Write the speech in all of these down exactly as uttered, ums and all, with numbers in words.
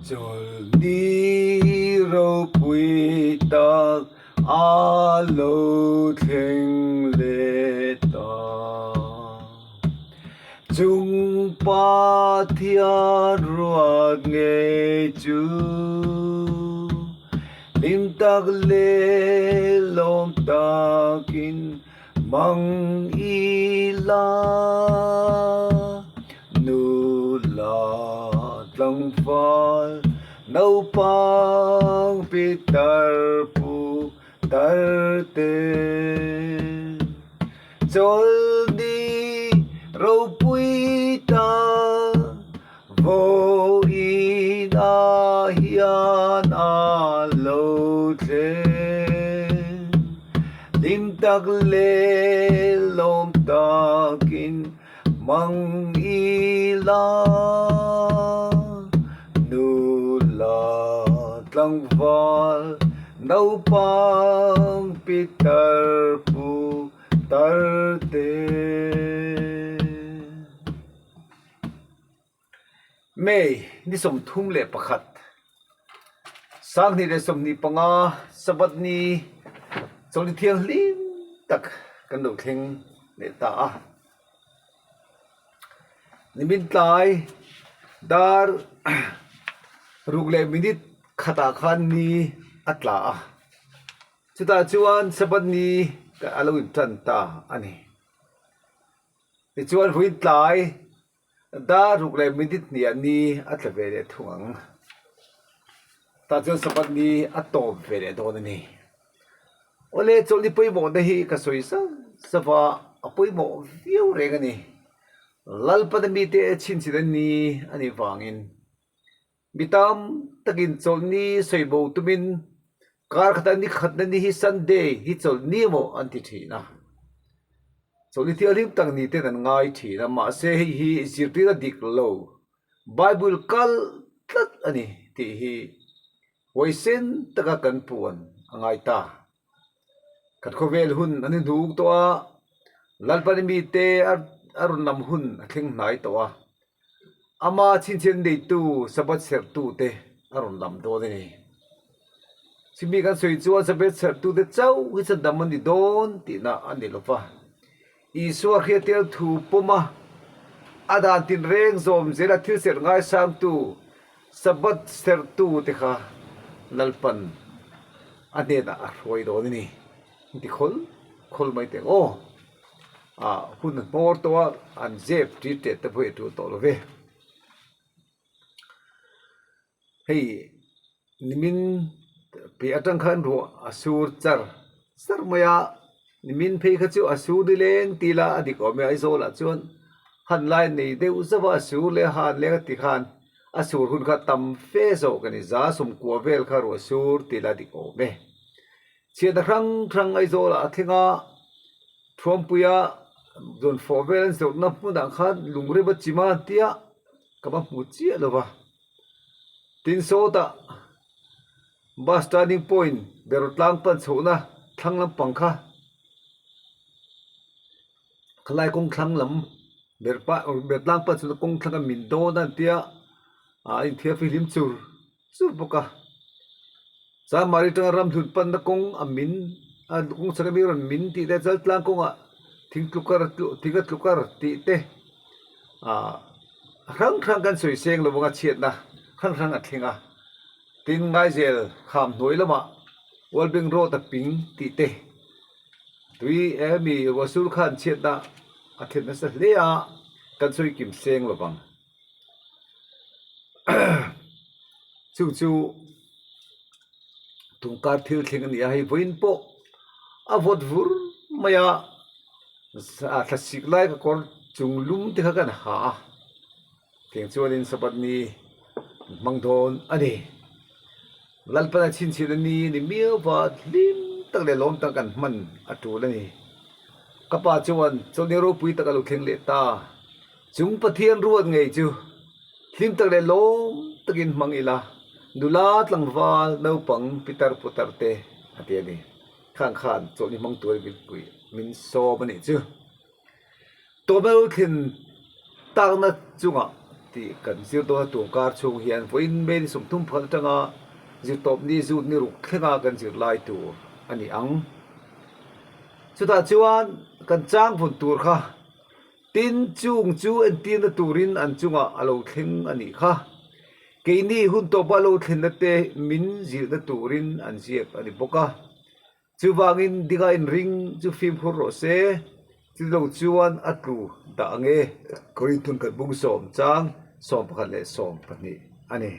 Chawlni ropui tak a lo thleng le ta. Chung Pathian ruat ngei chu hlim tak le lawm takin hmang i la. Nula tlangval naupang pitar putar te. Chawlni ropui ta, vawiin a hian a lo thleng. Hlim tak le lawm takin hmang i la. Nula tlangval naupang pitar putar te. May ni sawmthum le pakhat, sanghni le sawmhni panga, Sabbath ni, Chawlni thianghlim tak kan lo thleng leh ta a. Nimin tlai dar ruk le minute khata khan ni a tla a. Chutah chuan Sabbath ni ka a lo inṭan ta a ni. Tichuan vawiin tlai dar ruk le minute hnih a ni a tla ve leh thung ang. Tah chuan Sabbath ni a tawp ve leh dawn a ni. Awle, Chawlni pawimawhna hi ka sawi zau zau va, a pawimawh viau reng a ni. Lalpan a mite chhinchhin a ni, a ni vangin mi tam takin Chawlni sawi bo tumin, kar khata ni khatna ni hi Sunday hi Chawlni emaw an ti ṭhin a. Chawlni thianghlim tak ni ten an ngai ṭhin a, mahse, hei hi zirtirna dik lo, Bible kal tlat a ni tih hi huaisen taka kan puan a ngai ta. Kan khawvel hun an inhnuk tawh a, Lalpan a mite a, a rawn lam hun a thleng hnai tawh a. Ama chhinchhiah neitu Sabbath sertute a rawn lam dawn a ni. Chumi kan sawi chuan Sabbath sertute chau hi chu dam a ni dawn tihna a ni lo va. Isua hriattir thu pawma a dan tinreng zawm zela thil serh ngaisangtu Sabbath sertute kha Lalpan a hnenah a hruai dawn a ni. Ti khol khol mai teng aw. A, hun an hmawr tawh a, an zep ṭi ṭet te pawh hi a ṭul tawh lo ve. Hei, nimin pe aṭang khan ruah a sur char char mai a, nimin phei kha chu a sur ni leng ti la a dik awm e. Aizawlah chuan han lai nei deuh zauh a, a sur leh han leng a ti khan a sur hun kha tam fe zawk a ni, za sawmkua vel kha ruah sur ti la a dik awm e. Chhiatna hrang hrang Aizawlah a thleng a, Thuampuia Zawnfawh vel an zawrhna hmunah khan lungrima chima an tia ka va hmu chiah lo va. Tin sawtah bus turning point Bertlang pan chhohna thlang lampang kha, khalai kawng thlang lam, Berpa-, Bertlang pan chhohna kawng thlang a min dawn a an tia, a inthiar fihlim chur chur bawk a. Chamari aṭanga Ramhlun panna kawng a min, a kawng chhak a mi rawn min tih te, Chaltlang kawnga thing tlukar, thing a tlukar tih te, a, hrang hrang kan sawi seng lo vang a, chhiatna hrang hrang a thleng a. Tin, Ngaizel kham hnuai lamah Walbeng Road a ping tih te, tui, eh, mi ruah sur khan chhiatna a thlen nasa hle a, kan sawi kim seng lo vang. Chung chu tungkar thil thleng a ni a, hei vawiin pawh a vawt vur mai a, a thlasik lai ka kawr chunglum te kha kan ha a. Tiang chuanin Sabbath ni hmang dawn a ni. Lalpan a chhinchhiahna ni ni miau va, hlim tak leh lawm tak kan hman a tul a ni. Ka pa chuan Chawlni ropui tak a lo thleng leh ta. Chung Pathian ruat ngei chu hlim tak leh lawm takin hmang ila, nula tlangval naupang pitar putar te, a ti a ni. Khang khan Chawlni hmang tur min pui, min sawm a nih chu. Tawpna lo thlen takna chungah Ti kan zir dawn a, ṭawngkar chhung hian vawiin May ni sawmthum pakhat aṭanga zirtawpni June ni ruk thlenga kan zir lai tur a ni ang. Chutah chuan kan chang vun tur kha, tin chung chu entirna turin an chungah a lo thleng a nih kha. Keini hun tawpa lo thlenna te min zirna turin an ziak a ni bawk a. Chuvangin dinga inring chu fimkhur rawh se, chu lo chuan a tlu dah ang e. Korinthun khat bung sawm chang sawm pakhat leh sawm pahnih a ni.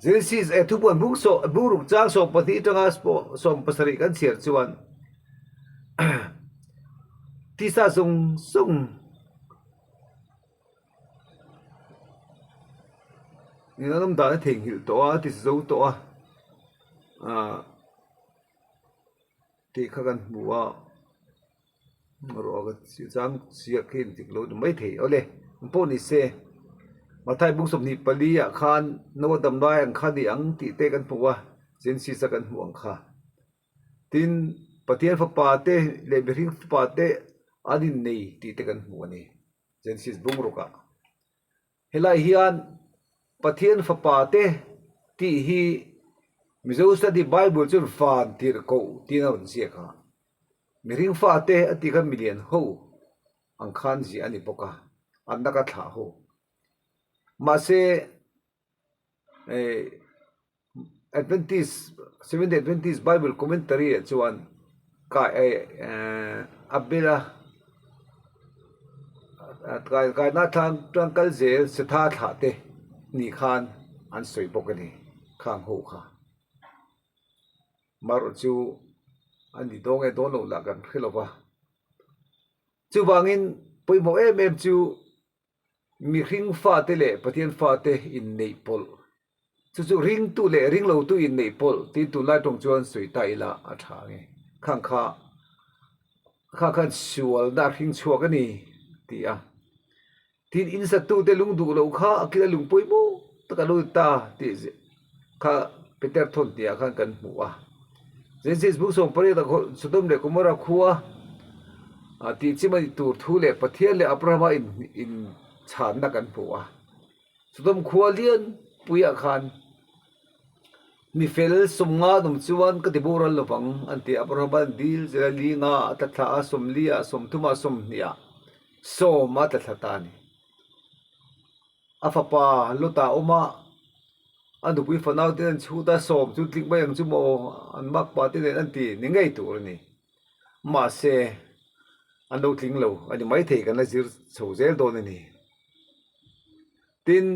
Genesis, eh, Thupuan bung saw-, bung ruk chang sawm pahnih aṭanga spo-, sawm pasarih kan chhiar chuan, tisa zawng zawng, ni lam dan a thei nghilh tawh a, tisa zo tawh a, ah, tih kha kan hmu a. Rawh, ka chang ziak hi indik lo ni mai thei. Awle, pawh ni se. Mathai bung sawmhnih pali ah khan Noah dam lai ang kha ni ang tih te kan hmu a, Genesis a kan hmu ang kha. Tin, Pathian fapa te leh mihring fapa te an innei tih te kan hmu a ni, Genesis bung ruk ah. Helai hian Pathian fapa te tih hi Mizo Study Bible chuan vantirhkoh tiin a rawn ziak a. Mihring fate a tih kha milian ho ang khan zia a ni bawk a, an laka thlah ho. Mahse, eh, Adventist, Seventh Day Adventist Bible Commentary ah chuan kai, eh, eh, Abela, eh, kai, kaina thlang tang kal zel Setha thlah te ni khan an sawi bawk a ni, khang ho kha. Mar chu an ni dawn nge dawn lo lah kan hre lo va. Chuvangin pawimawh em em chu mihring fate leh Pathian fate inneih pawlh. Chu chu ringtu leh ringlotu inneih pawlh, tiin tunlai ṭawng chuan sawi ta ila a ṭha nge. Khang kha, kha khan sualna hring chhuak a ni, ti a. Tin, in satute lung duh lo kha, a kila lung pawimawh taka lo ta, tih zi-, kha Peter thawn tia khan kan hmu a. Genesis bung sawm pariat a kho-, Sodom leh Gomorrah khua, a, tih chim a nih tur thu leh Pathian leh Abrahama in, inchhanna kan hmu a. Sodom khua lian puiah khan mi fel sawmnga an awm chuan ka tiboral lovang an ti. Abrahama an dil zela, li nga a tla thla a, sawmli a, sawmthum a, sawmhnih a, sawm a tla thla ta a ni. A fapa Lota awm a, a nupui fanau ten an chhut a, sawm chu tling mai ang chu maw, an makpa te nen an ti ni ngei tur a ni. Mahse, an lo tling lo a ni mai thei, kan la zir chho zel dawn a ni. Tin,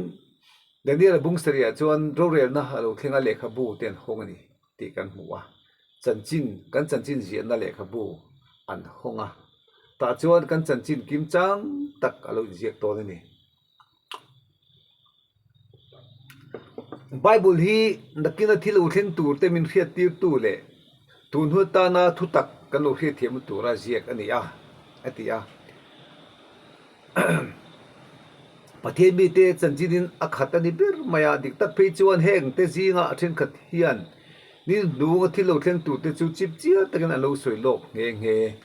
Daniel bung sarih ah chuan rorelna a lo thlenga lehkhabu te an hawng a ni tih kan hmu a. Chanchin, kan chanchin ziahna lehkhabu an hawng a. Tah chuan kan chanchin kimchang tak a lo inziak dawn a ni. Bible hi nakina thil lo thleng tur te min hriattirtu leh tun hnu atana thutak kan lo hriatthiam tura ziak a ni a, a ti a. Pathian mite chanchinin a khat a ni ber mai a, dik tak phei chuan heng te zinga a ṭhenkhat hian ni hnunga thil lo thleng tur te chu chip chiar takin an lo sawi lawk nghe nghe.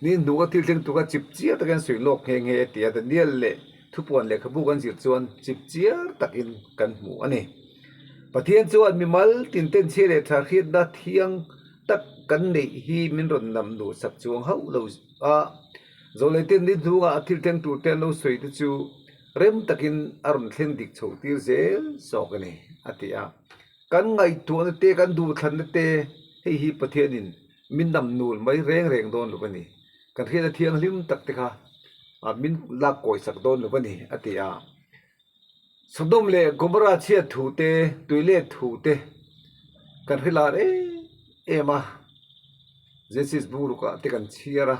Ni hnunga thil thleng tur kha chip chiar takin sawi lawk nghe nghe tia Daniel leh Thupuan lehkhabu kan zir chuan chip chiar takin kan hmu a ni. Pathian chuan mimal tinten chhia leh ṭha hriatna thiang tak kan neih hi min rawn nam nuh sak chuang hauh lo a. Zawlneiin ni hnunga a thil thleng tur te an lo sawi te chu rem takin a rawn thleng dik chho tir zel zawk a ni, a ti a. Kan ngaihtuahna te, kan duhthlanna te, hei hi Pathianin min nam nul mai reng reng dawn lo a ni. Kan hriatna thianghlim tak te kha, a, min lak kawi sak dawn lo a ni, a ti a. Sodom leh Gomorrah chhia thu te, tuilet thu te, kan hre lar em em a. Genesis bung rukah te kan chhiar a.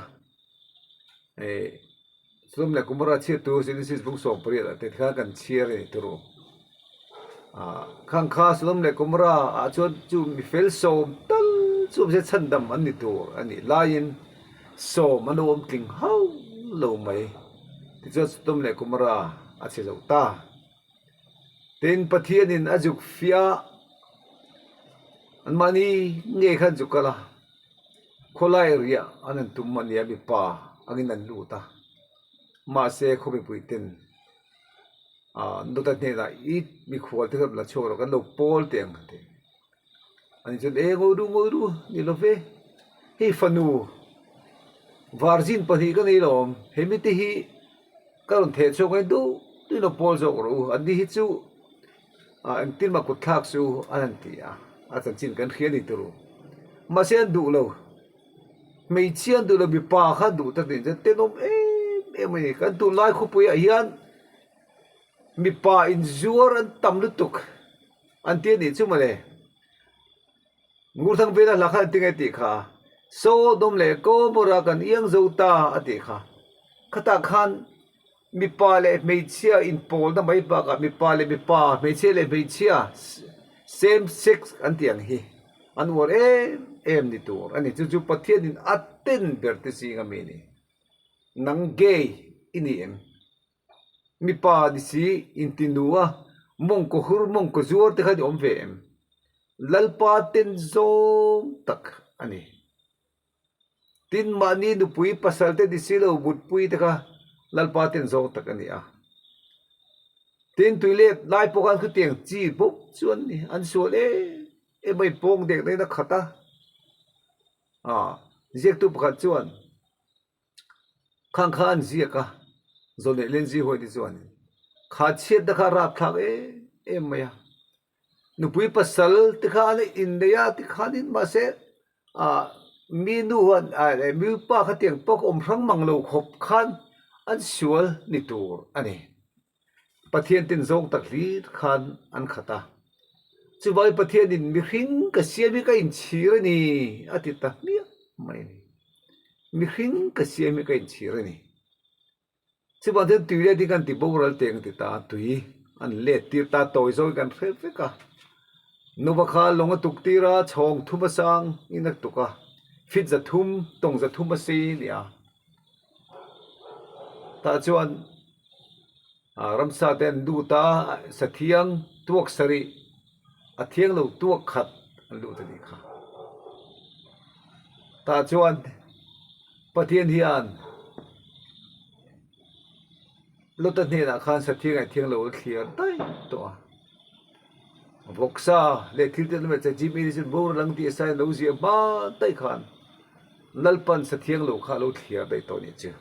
Eh, Sodom leh Gomorrah chhia thu Genesis bung sawm pariat ah te kha kan chhiar a ni tur. Ah, khang kha Sodom leh Gomorrah ah chuan chu mi fel sawm tal chu mi chhandam an ni tur a nih laiin sawm an lo awm tling hauh lo mai. Tichuan Sodom leh Gomorrah a chhe zo ta. Tin, Pathianin a zuk fiah a, anmahni ngei khan zuk kal a, khawlai riah an han tum a nia, mipa angin an lut a. Mahse, khaw mipuiten a, Lota hnena, "I mikhuolte kha la chhuak rawh, kan lo pawl teng," a ti. Ani chun, "E, ngawi ru, ngawi ru, ni lo ve. Hi fanu virgin pahni ka nei lawm. Hi mi te hi ka rawn theh chhuak ngai duh duh, lo pawl zawk rawh u. Anni hi chu, a, engtin ma kut thlak suh u," an ti a. A chanchin kan hria ni tur u. Mahse, an duh lo. Hmeichhia an duh lo, mipa kha duh ta tiin, chanchin awm em em a ni. Kan tunlai khawpuia hian mipa inzuar an tam lutuk. An ti a ni chu mawle. Ngurthang vela hla khan an ti nge ti kha, "Sodom le Gomorrah kan iang zo ta," a ti kha. Khatah khan mipa le hmeichhia inpawlna mai bakah mipa le mipa, hmeichhia le hmeichhia, s-, same sex an ti ang hi, an uar em em ni tur a ni. Chu chu Pathianin a ten ber te zinga mi ni. Nang gay i ni em? Mipa ni si, in ti nu a, mawngkaw hur, mawngkaw zuar te kha ni awm ve em? Lalpa ten zawng tak a ni. Tin, mahni nupui pasal te ni si lo, mutpui te kha Lalpa ten zawng tak a ni a. Tin, tuilet lai pawh khan khutiang chi bawk chuan ni, an sual em em mai, pawng dek daina khat a. A, ziaktu pakhat chuan khang kha an ziak a, Zawlnei Lenzihuaite chuan kha chhiatna kha rapthlak em em mai a. Nupui pasal te kha an innei a, ti khanin, mahse, a, mi nu han, a, mi pa kha tiang pawh awm hrang mang lo khawp khan an sual ni tur a ni. Pathian ten zawng tak hlir khan an khat a. Chuvai Pathianin, "Mihring ka siam hi ka inchhir a ni," a ti ta hmiah mai a ni. "Mihring ka siam hi ka inchhir a ni." Chuvang chuan tuilet hi kan ti boral teng ti ta, tui an let tir ta, tawi zawng kan hre vek a. Nova kha lawng a tuk tir a, chhawng thum a sang in a tuk a. Fit za thum, tawng za thum a sei ni a. Tah chuan, a, ramsa te an lut a, sathiang tuak sarih, a thiang lo tuak khat an lut a ni kha. Tah chuan Pathian hian Lota hnenah khan sathiang a thiang lo thliar daih tawh a. Vawksa leh thil te lam a chajim ini chun boral ang tih a sa lo ziah hma daih khan Lalpan sathiang lo kha lo thliar daih tawh ni chu.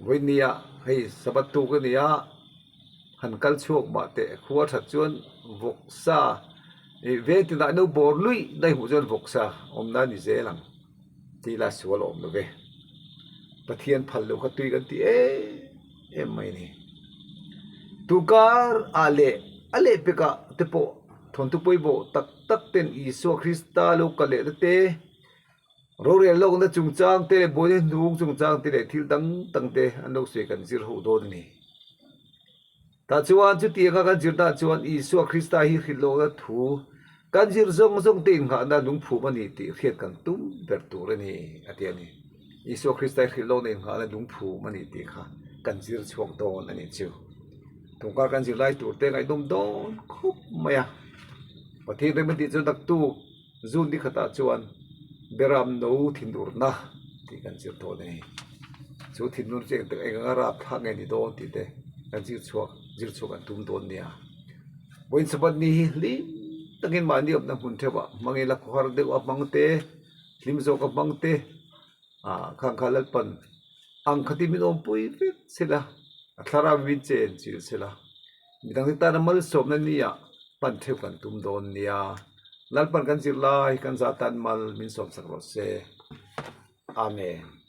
Vawinia hei Sabbath tuk a ni a, han kal chhuak mah teh, khua ṭhat chuan vawksa, eh, veng tinah no bawr luih daih hmuh chuan vawksa awmna ni zel ang. Ti la sual awm lo ve. Pathian phal lo kha tui kan ti em em mai ni. Tukar a leh, a leh peka te pawh, thawntu pawimawh tak tak ten Isua Krista lo kal leh na te, rorel lawkna chungchang te leh buaina hnung chungchang te leh thil dang dang te an lo sawi kan zir ho dawn a ni. Tah chuan chutianga kan zirna chuan Isua Krista hi hrilh lawkna thu kan zir zawng zawng te innghahna lungphum a ni tih hriat kan tum ber tur a ni, a ti a ni. Isua Krista hi hrilh lawkna innghahna lungphum a ni tih kha kan zir chhuak dawn a ni chu. Ṭawngkar kan zir lai tur te ngaihdam dawn khawp mai a. Pathian rem a tih chuan naktuk June ni khatah chuan beram no thinurna tih kan zir dawn a ni. Chu thinur chu eng tak eng anga rapthlak nge ni dawn tih te kan zir chhuak, zir chhuak kan tum dawn nia. Vawiin Sabbath ni hi hlim takin mahni awmna hmun theuhah hmangin la khawhar deuh a hmang te, hlim zawk a hmang te, a, khang kha Lalpan ang khatin min awmpui vek sela, a thlarau min chen chil sela, midang te tana malsawmna nia pan theuh kan tum dawn nia. Lalpan kan zir lai kan za tan mal min sawmsak rawh se. Amen.